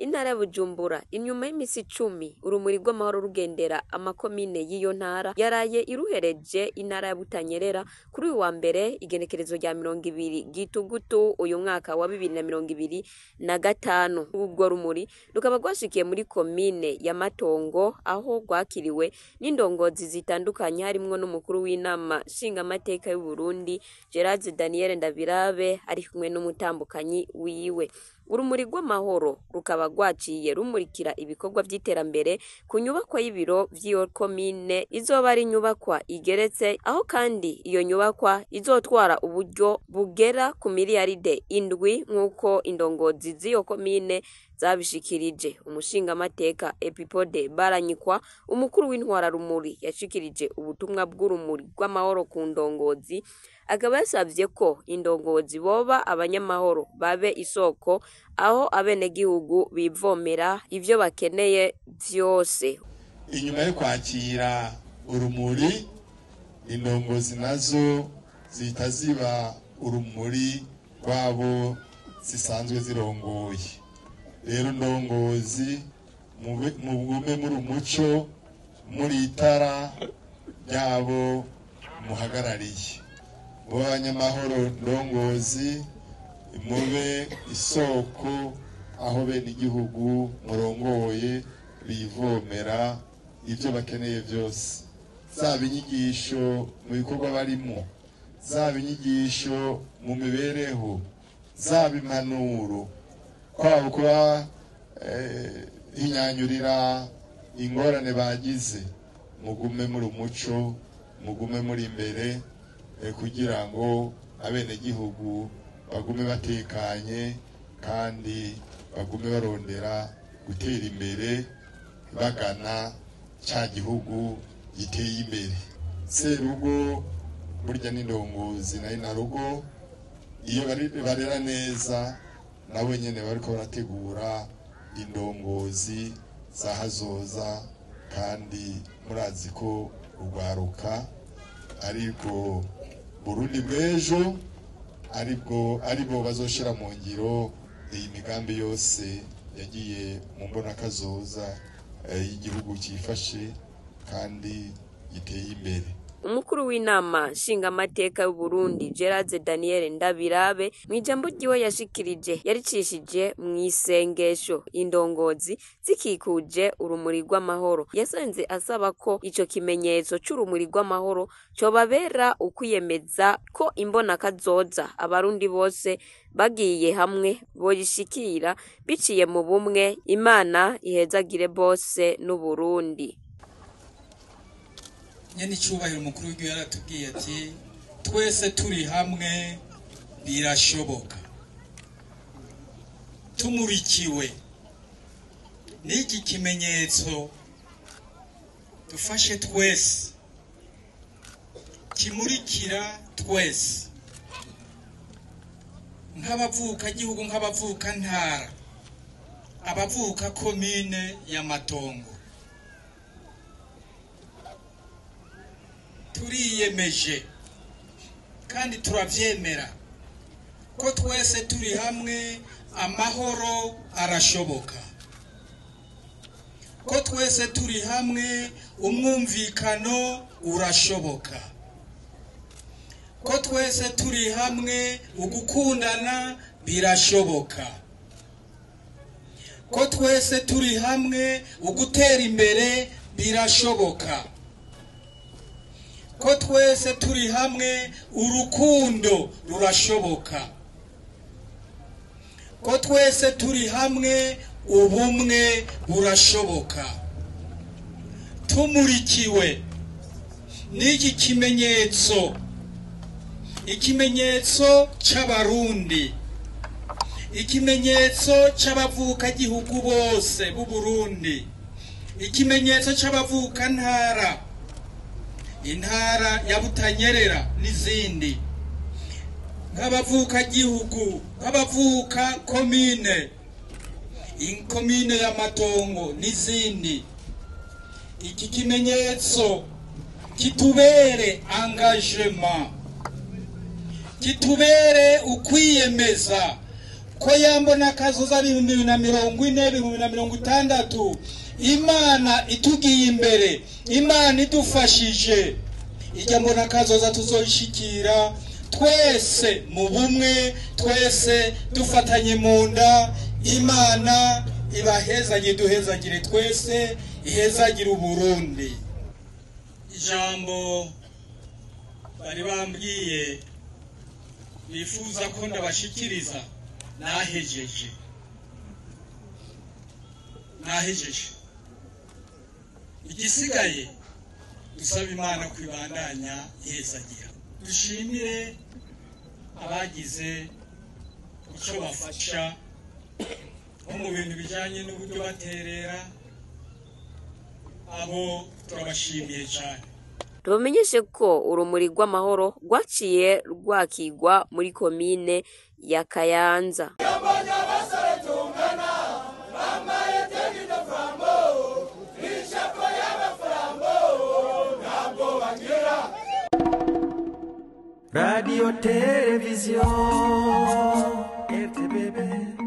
Intara ya Bujumbura, inyuma y'imisi 10 urumuri rw'amahoro rugendera amakomine y'iyo ntara, yaraye iruhereje intara ya Butanyerera kuri uyu wa mbere, igenekerezo rya 20 Gitugutu uyu mwaka wa 2025. Urwo rumuri rukaba rwashikiye muri komine ya Matongo, aho rwakiriwe n'indongozi zitandukanye, harimwo n'umukuru w'inama nshingamateka y'u Burundi Gerard Daniel Ndabirabe, ari kumwe n'umutambukanyi wiwe. Urumuri rw'amahoro rukaba rwaciye rumurikira ibikorwa vy'iterambere ku nyubakwa y'ibiro vy'iyo komine, izoba ari inyubakwa igeretse, aho kandi iyo nyubakwa izotwara uburyo bugera ku miliyaride 7, nk'uko indongozi z'iyo komine zabishikirije. Umushingamateka Epipode Baranyikwa, umukuru w'intwararumuri, yashikirije ubutumwa bw'urumuri rw'amahoro ku ndongozi, akaba yasavye ko indongozi boba abanyamahoro, babe isoko aho abenegihugu bivomera ivyo bakeneye vyose. Inyuma yo kwakira urumuri, indongozi nazo zihita ziba urumuri rwabo zisanzwe zirongoye. Rero ndongozi, mugume muri umuco, muri itara ryabo muhagarariye. Mube abanyamahoro ndongozi, mube isoko aho bene igihugu murongoye bivomera ibyo bakeneye byose, zaba inyigisho mu bikorwa barimo, zaba inyigisho mu mibereho, zaba impanuro, kwaba kuba hinyanyurira ingorane bagize. Mugume muri umuco, mugume muri imbere, kugira ngo abenegihugu bagume batekanye kandi bagume barondera gutera imbere bagana ca gihugu giteye imbere. Serugo burya n'indongozi nayo na rugo, iyo barera neza nabo nyene bariko barategura indongozi za hazoza, kandi murazi ko urwaruka aribwo Burundi bw'ejo, aribwo aribo bazoshira mu ngiro iyi migambi yose yagiye mu mbonakazoza y'igihugu cyifashe kandi giteye imbere. Umukuru w'inama nshingamateka y'u Burundi Gerard Daniel Ndabirabe, mw'ijambo ryiwe yashikirije, yaricishije mw'isengesho indongozi zikikuje urumuri rw'amahoro. Yasenze asaba ko ico kimenyetso c'urumuri rw'amahoro cobabera ukwiyemeza ko imbonakazoza abarundi bose bagiye hamwe boyishikira biciye mu bumwe. Imana ihezagire bose n'Uburundi. Nyene icubahiro umukuru w'igihugu yaratubwiye ati twese turi hamwe birashoboka. Tumurikiwe n'iki kimenyetso dufashe twese, kimurikira twese nk'abavuka gihugu, nk'abavuka ntara, abavuka komine ya Matongo, turiyemeje kandi turavyemera ko twese turi hamwe amahoro arashoboka, ko twese turi hamwe umwumvikano urashoboka, ko twese turi hamwe ugukundana birashoboka, ko twese turi hamwe ugutera imbere birashoboka, ko twese turi hamwe urukundo rurashoboka, ko twese turi hamwe ubumwe burashoboka. Tumurikiwe n'iki kimenyetso, ikimenyetso c'abarundi, ikimenyetso c'abavukagihugu bose b'u Burundi, ikimenyetso c'abavukantara, intara ya Butanyerera n'izindi, nk'abavukagihugu, nk'abavuka komine, inkomine ya Matongo n'izindi. Iki kimenyetso kitubere engagement, kitubere ukwiyemeza Ko yambona kazoza 2040, 2060, Imana itugiye imbere, Imana idufashije, ijya mbona kazoza tuzoyishikira twese mu bumwe, twese dufatanye mu nda. Imana ibahezagire, duhezagire twese, ihezagire Uburundi. Ijambo bari bambwiye bifuza ko ndabashikiriza nahejeje, nahejeje. Igisigaye dusaba Imana kwibandanya ihezagira. Dushimire abagize icyo bafasha nko mu bintu bijyanye n'uburyo baterera, abo turabashimiye cyane. Tubamenyeshe ko urumuri rw'amahoro rwaciye rwakigwa muri komine ya Kayanza. Radio Television RTBB.